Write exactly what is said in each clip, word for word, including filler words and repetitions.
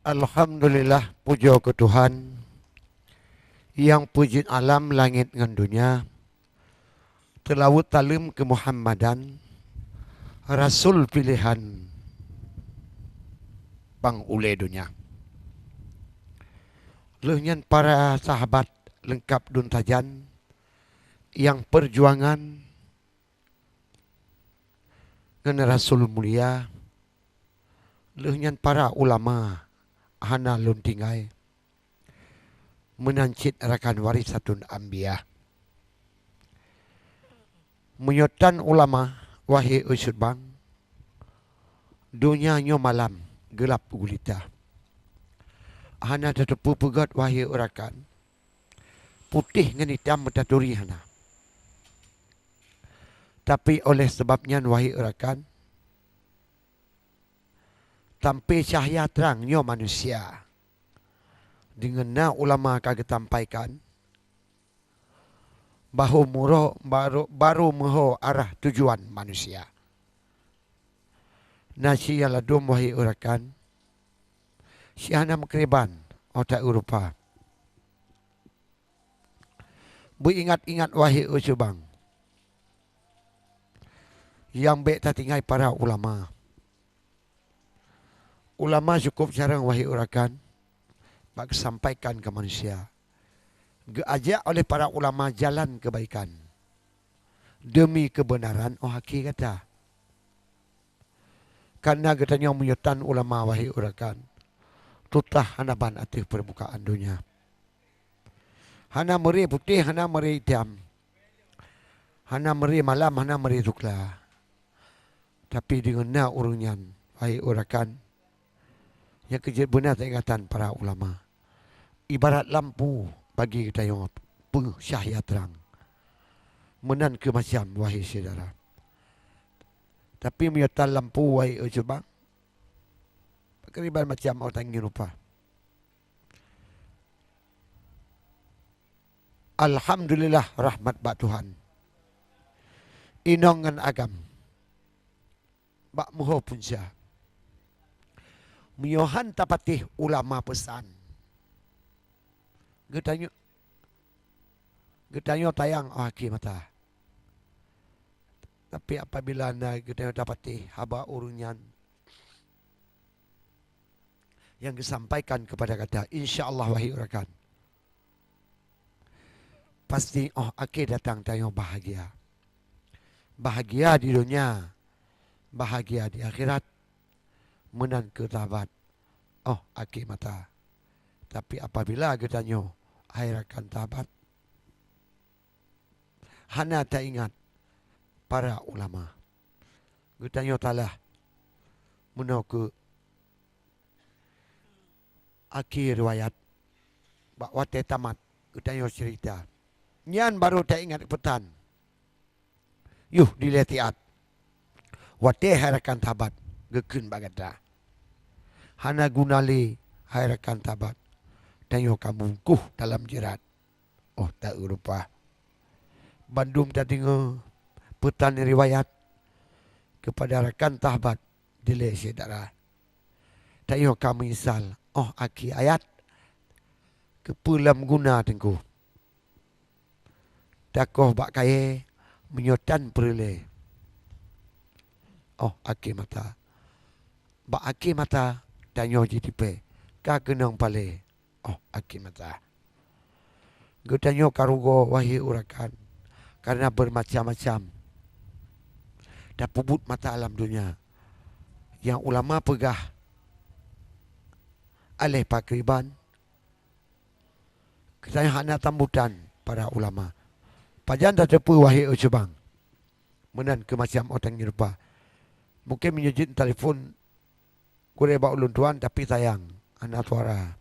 Alhamdulillah, pujoe keu Tuhan, nyang peujeuet alam langét ngon donya, teulaweuet taleuem keu Muhammadan, rasul piléhan bang ulée donya. Lheueh nyan para sahabat leungkab dum sajan nyang peujuangan ngon rasul mulia, lheueh nyan para ulama hana lôn tinggai, meunan cit rakan warisatun anbiya. Meunyoe tan ulama, wahé ucut bang, donya nyoe malam geulab gulita. Hana tateupeue peugét, wahé rakan, putéh ngon itam meutaturi hana. Tapi oleh sabab nyan, wahé rakan, tampé cahya trang nyoe manusia. Deungon na ulama ka geutampaikan, bahwa meuroe baru, baru meuho arah tujuan manusia. Na sia ladum, wahé rakan, sia hana meukriban, ata Eropa. Beuingat-ingat, wahé ucut bang, nyang bék tatinggai para ulama. Ulama cukôp carông, wahé rakan, bak geusampaikan keu manusia. Geuajak oleh para ulama jalan keubaikan deumi keubeunaran, oh akhé gata. Kareuna geutanyoe meunyoe tan ulama, wahé rakan, tutah hana ban ateueh peurmukaan donya. Hana meuré putéh, hana meuré itam, hana meuré malam, hana meuré sukla. Tapi deungon na ureuëng nyan, wahé rakan, nyang keu jeuet beuna taingatan para ulama, ibarat lampu bagi geutanyoe peue cahya trang. Meunan keu macam, wahé syedara. Tapi meunyoe tan lampu, wahé ucut bang, pakriban macam ata Eropa. Alhamdulillah, rahmat bak Tuhan. Inong ngon agam bak meuho punca. Meunyoe han tapatéh ulama peusan, geutanyoe, geutanyoe tayang, oh akhé mata. Tapi apabila na geutanyoe tapatéh haba ureuëng nyan nyang geusampaikan keupada gata, insya Allah, wahé rakan, pasti oh akhé datang tanyoe bahagia. Bahagia di donya, bahagia di akhirat, meunan keu sahabat, oh akhé mata. Tapi apabila geutanyoe, hai rakan sahabat, hana taingat para ulama, geutanyoe talah meunoe keu akhé riwayat, bak watée tamat geutanyoe ceurita. Nyan barô taingat peutan. Yuh dilée tiat. Watée hai rakan sahabat geukheun bak gata, hana guna lé hai rakan sahabat, tanyoe ka bungkôh dalam jeurat. Oh, ta Eropa. Bandum tadeungoe peutan riwayat keupada rakan sahabat dilée syedara. Tanyoe ka meunyeusal, oh akhé ayat, keupeue lam guna teungku. Takoh bak kayée meunyoe tan peureulée. Oh akhé mata. Bak akhé mata tanyoe jitipée, ka keunong palée. Oh akhé mata. Geutanyoe ka rugoe, wahé rakan, kareuna beumacam-macam tapeubuet mata lam donya. Nyang ulama peugah, aléh pakriban, geutanyoe hana tambutan para ulama. Pajan tateupeue, wahé ucut bang? Meunan keu macam ata Eropa. Mungken meunyoe jeuet telepon gurée bak ulôn tuan, tapi sayang, hana suara.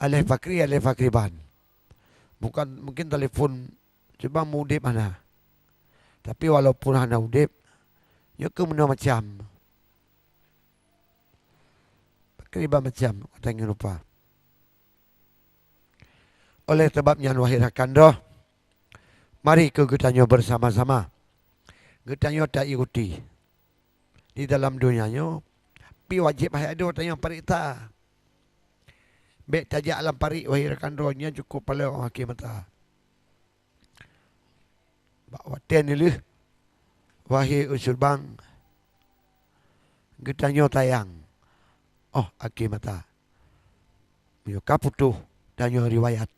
Aléh pakri, aléh pakriban. Bukan, mungken telepon cuma meu udeb hana. Tapi walaupun hana udeb, nyoe keuh meunoe macam. Pakriban macam ata Eropa. Oleh sabab nyan, wahé rakan droe, mari keu geutanyoe bersama-sama geutanyoe taikuti di dalam donya nyoe, Tapi wajéb hai adoe tanyoe pareksa. Bék tajak lam parit, wahé rakan droe, nyan cukôp paléh óh akhé masa. Bak watée neulheueh, wahé usul bang, geutanyoe sayang óh akhé masa. Meunyoe ka putôh tanyoe riwayat,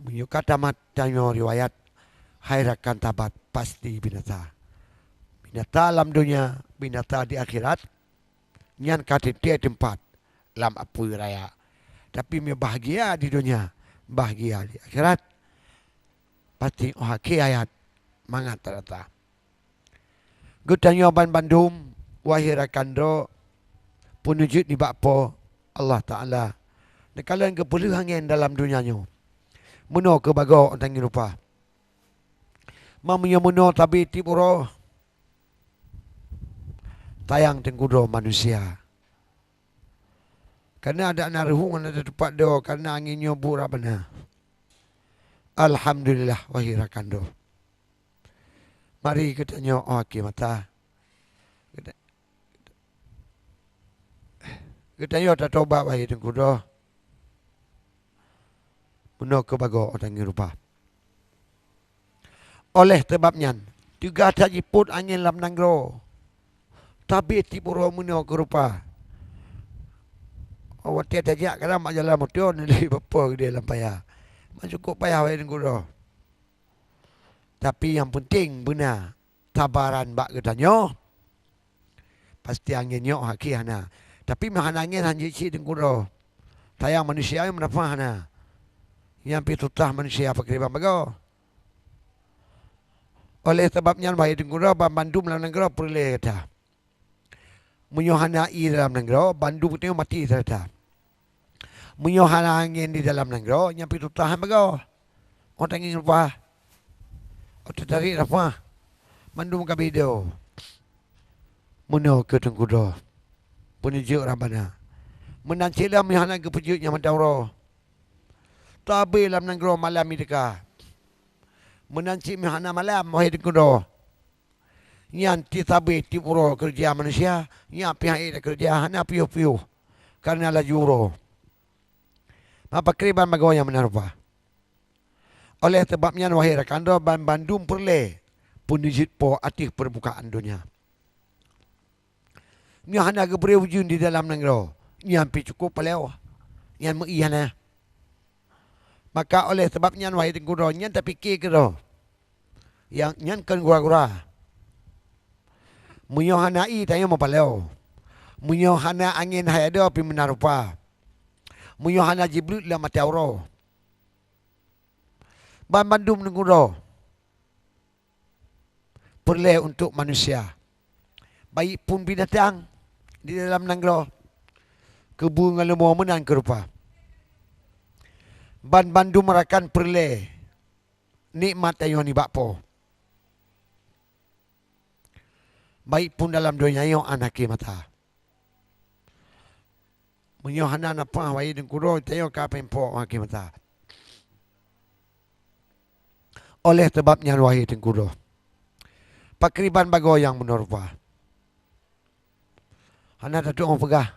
meunyoe ka tamat tanyoe riwayat, hai rakan sahabat, pasti binasa. Binasa lam donya, binasa di akhirat, nyan ka teuntée teumpat lam apui raya. Tapi meunyoe bahgia di donya, bahgia di akhirat, pasti óh akhé hayat mangat rata. Geutanyoe banmandum, wahé rakan droe, peuneujeuet nibak Po Allah Taala. Neukalon geupeulheueh angén dalam donya nyoe. Meunoe keuh bagoe tangieng rupa. Ma meunyoe meunoe sabe tieb uroe, sayang teungku droe manusia. Kareuna adak na reuhung hana tatupat doe, kareuna angén nyoe bu rab bana. Alhamdulillah, wahé rakan droe. Mari geutanyoe óh akhé masa. Geuta-, geutanyoe tatobat, wahé teungku droe. Meunoe keuh bagoe tangieng rupa. Oleh sabab nyan, teuga that jipôt angén lam nanggroe. Sabe tieb uroe meunoe keuh rupa. Watée tajak kadang bak jalan moto, neulheueh bak Po geudeh lam paya. Ma cukôp payah wahé teungku droe. Tapi nyang peunteng beuna sabaran bak geutanyoe. Pasti angén nyoe akhé hana. Tapi meuhana angén han jeuet cit teungku droe. Sayang manusia nyoe meunafah hana. Nyan pih susah manusia pakriban bagoe. Oleh sabab nyan, wahé teungku droe, banmandum lam nanggroe peureulée gata. Meunyoe hana ié dalam nanggroe, bandum geutanyoe maté seurata. Meunyoe hana angén di dalam nanggroe, nyan pih susah bagoe. Óh tangieng rupa, óh teutarek nafah, mandum ka beudoe. Meunoe keuh teungku droe, peuneujeuet rab bana. Meunan cit lom meunyoe hana geupeujeuet nyan mantong uroe, sabe lam nanggroe malam jiteuka. Meunan cit meunyoe hana malam, wahé teungku droe, nyan tieb sabe tieb uroe keureuja manusia, nyan pih han ék takeureuja, hana piôh-piôh kareuna laju uroe. Ma pakriban bagoe nyang meunan rupa. Oleh sabab nyan, wahé rakan droe, banmandum peureulée peuneujeuet Po ateueh peurmukaan donya. Nyoe hana geubri ujeuen di dalam nanggroe, nyan pih cukôp paléh, nyan meu-ié hana. Maka oleh sabab nyan, wahé teungku droe, nyan tapike keudroe. Nyang nyan kon gura-gura. Meunyoe hana ié, tanyoe meupaloe. Meunyoe hana angén, hai adoe, pih meunan rupa. Meunyoe hana jibleuet lam até uroe. Banmandum teungku droe peureulée untuk manusia, baik pun binatang di dalam nanggroe, keubeue ngon leumo meunan keuh rupa. Banmandum rakan peureulée nikmat tanyoe nibak Po, baik pun dalam donya nyoe aneuk mata. Meunyoe hana nafah, wahé teungku droe, tanyoe ka pempo akhé masa. Oleh sabab nyan, wahé teungku droe, pakriban bagoe nyang meunoe rupa. Hana tatu'oh peugah,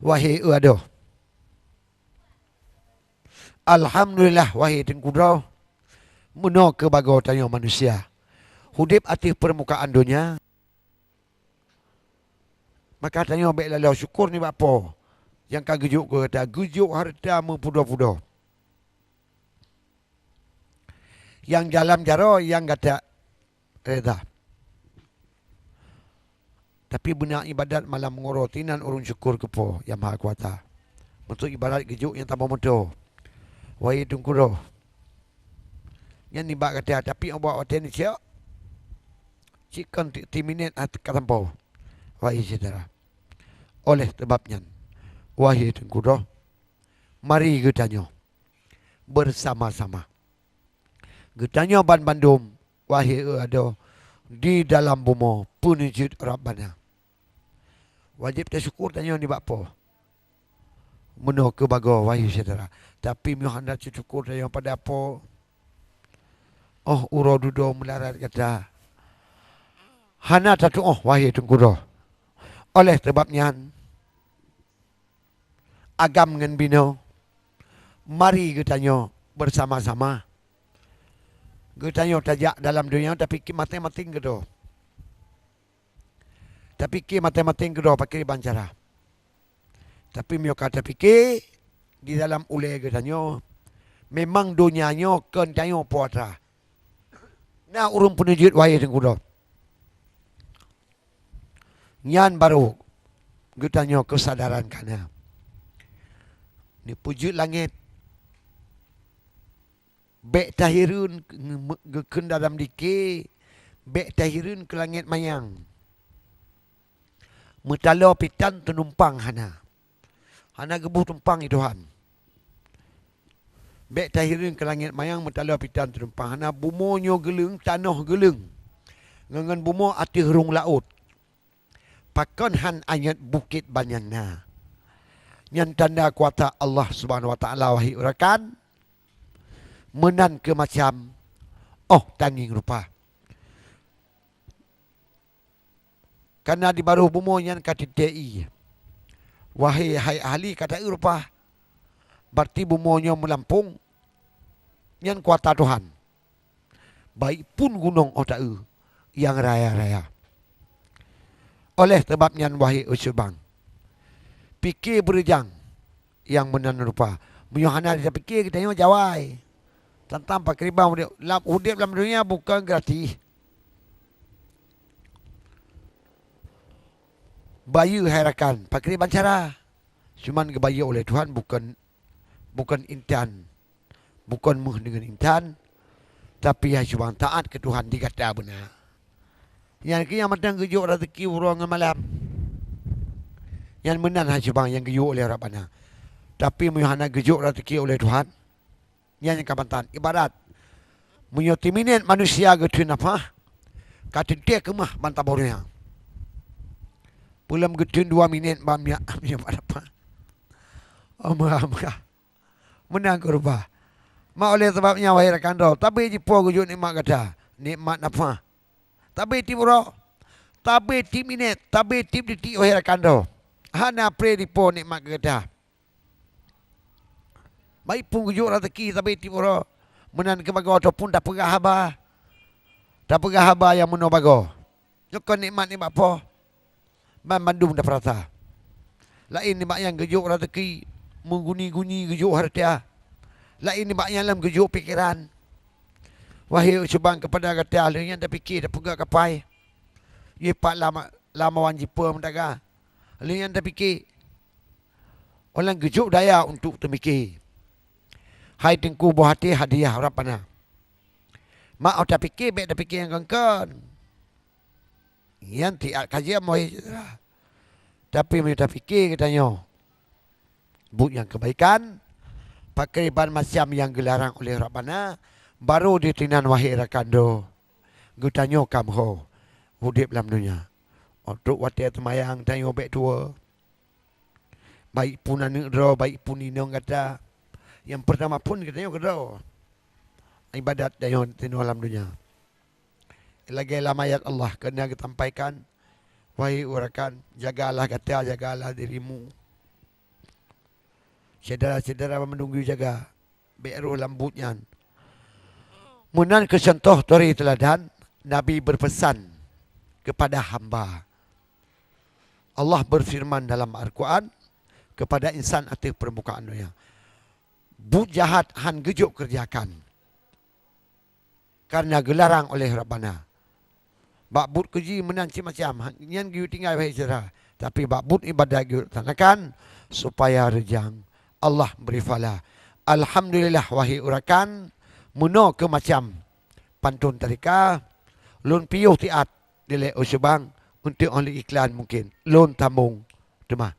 wahé eu adoe. Alhamdulillah, wahé teungku droe, meunoe keuh bagoe tanyoe manusia. Udeb ateueh peurmukaan donya, maka tanyoe bék laloe syukur nibak Po nyang ka geujok keu gata, geujok hareuta meupudoe-pudoe. Nyang dalam jaroe nyang gata reda. Tapi beuna ibadat malam meunguroe, sinan ureuëng syukur keu Po Nyang Maha Kuasa. Meuseu ibarat geujok nyang saboh moto. Wahé teungku droe, nyan nibak gata, tapi ubak watée neucok, cit kon ti-, timinét ka sampoe. Wahé syedara, oleh sabab nyan, wahé teungku droe, mari geutanyoe bersama-sama, geutanyoe banmandum, wahé eu adoe, di dalam bumoe peuneujeuet Rabbana. Wajéb tasyukur tanyoe nibak Po. Meunoe keuh bagoe, wahé syedara. Tapi meunyoe hana tasyukur tanyoe pada Po, óh uroe dudoe meularat gata, Hana tatuoh, wahé Teungku droe. Oleh sabab nyan, agam ngon binoe, mari geutanyoe beusama-sama. Geutanyoe tajak dalam donya, tapi maséng-maséng keudroe. Tapike maséng-maséng keudroe pakriban cara. Tapi meunyoe ka tapike di dalam ulée geutanyoe, memang donya nyoe kon tanyoe po atra. Na ureuëng peuneujeuet, wahé Teungku droe. Nyan barô geutanyoe keusadaran ka na. Neupeujeuet langét. Bék tahireuen, geukheun dalam dike, bék tahireuen keu langét manyang. Meutaloe pitan teunumpang hana. Hana geuboh tumpang di Tuhan. Bék tahireuen keu langét manyang, meutaloe pitan teunumpang hana. Bumoe nyoe geuleueng, tanoh geuleueng. Ngon, ngon bumoe ateueh rhueng laôt. Pakon han anyot bukét ban nyang na. Nyan tanda kuasa Allah Subhanahu wa Taala, wahé rakan. Meunan keu macam, oh, tangieng rupa. Kana di barôh bumoe nyan ka teuntée ié. Wahé hai ahli, ka taeu rupa. Berarti bumoe nyoe meulampong, nyan kuasa Tuhan. Baik pun gunong ôh taeu nyang raya-raya. Oleh sabab nyan, wahé ucubang, pike beureujang nyang meunan rupa. Meunyoe hana tapike, geutanyoe jawai. Tantang pakriban udeb lam, udeb lam donya bukon gratis. Bayeue hai rakan, pakriban cara. Cuman geubayeue oleh Tuhan bukon, bukon intan. Bukon méuh deungon intan, tapi hai cubang taát keu Tuhan di gata beuna. Nyan keuh nyang mantong geujok raseuki uroe ngon malam. Nyan meunan hai cubang nyang geuyue oleh Rabbana. Tapi meunyoe hana geujok raseuki oleh Tuhan, nyan nyang ka bantan. Ibarat meunyoe timinét manusia geutheun nafah, ka teuntée keumah ban taboh donya. Peulom geutheun dua minét ban miak, miak ban nafah. Oh, meuah, meuah. Meunan keu rupa. Mak oleh sabab nyan, wahé rakan droe, tabe jipo geujok nikmat gata, nikmat nafah. Tabe tieb uroe, tabe tieb minét, tabe tieb detik, wahé rakan droe. Hana pré jipo nikmat gata. Baik pun geujok raseuki, tabe tieb uroe. Meunan keu bagoe ataupun tapeugah haba. Tapeugah haba nyang meunoe bagoe. Nyoe kon nikmat nibak Po. Banmandum tapeurasa. Laén nibak nyang geujok raseuki, meuguni-guni geujok hareuta. Laén nibak nyang lom geujok pikeran. Wahé ucubang keupada gata, lheueh nyan tapike tapeugah kapai. Yeh pat lama, lama wan jipeue meudaga. Lheueh nyan tapike, oh lôn geujok daya untuk teumike. Hai Teungku, boh até hadiah Rabbana. Mak oh tapike, bék tapike nyang kon-kon. Nyan siat kajian, wahé syedara. Tapi meunyoe tapike geutanyoe buet nyang keubaikan, pakriban macam nyang geularang oleh Rabbana, barô di sinan, wahé rakan droe, geutanyoe ka meuho udeb lam donya. Trok watée seumayang, tanyoe bék tuwoe. Baik pun aneuëk droe, baik pun inong gata. Nyang peurtama pun geutanyoe keudroe. Ibadat tanyoe sinoe lam donya. Lagée lam ayat Allah keuneuk geusampaikan, wahé rakan, jagalah gata, jagalah dirimu. Syedara-syedara banmandum geujaga, bék rôh lam buet nyan. Meunan keu cuntoh turi teuladan, Nabi beupeusan keupada hamba. Allah beufeureuman dalam Al-Qur'an keupada insan ateueh peurmukaan donya, buet jahat han geujok keureujakan, kareuna geularang oleh Rabbana. Bak buet keuji meunan cit macam, nyan geuyue tinggai, wahé syedara. Tapi bak buet ibadat geuyue laksanakan, supaya reujang Allah bri pahala. Alhamdulillah, wahé rakan, meunoe keu macam pantôn teuka, lôn piôh siat dilée ucubang untuk ahli iklan mungkin. Lôn sambong teuma.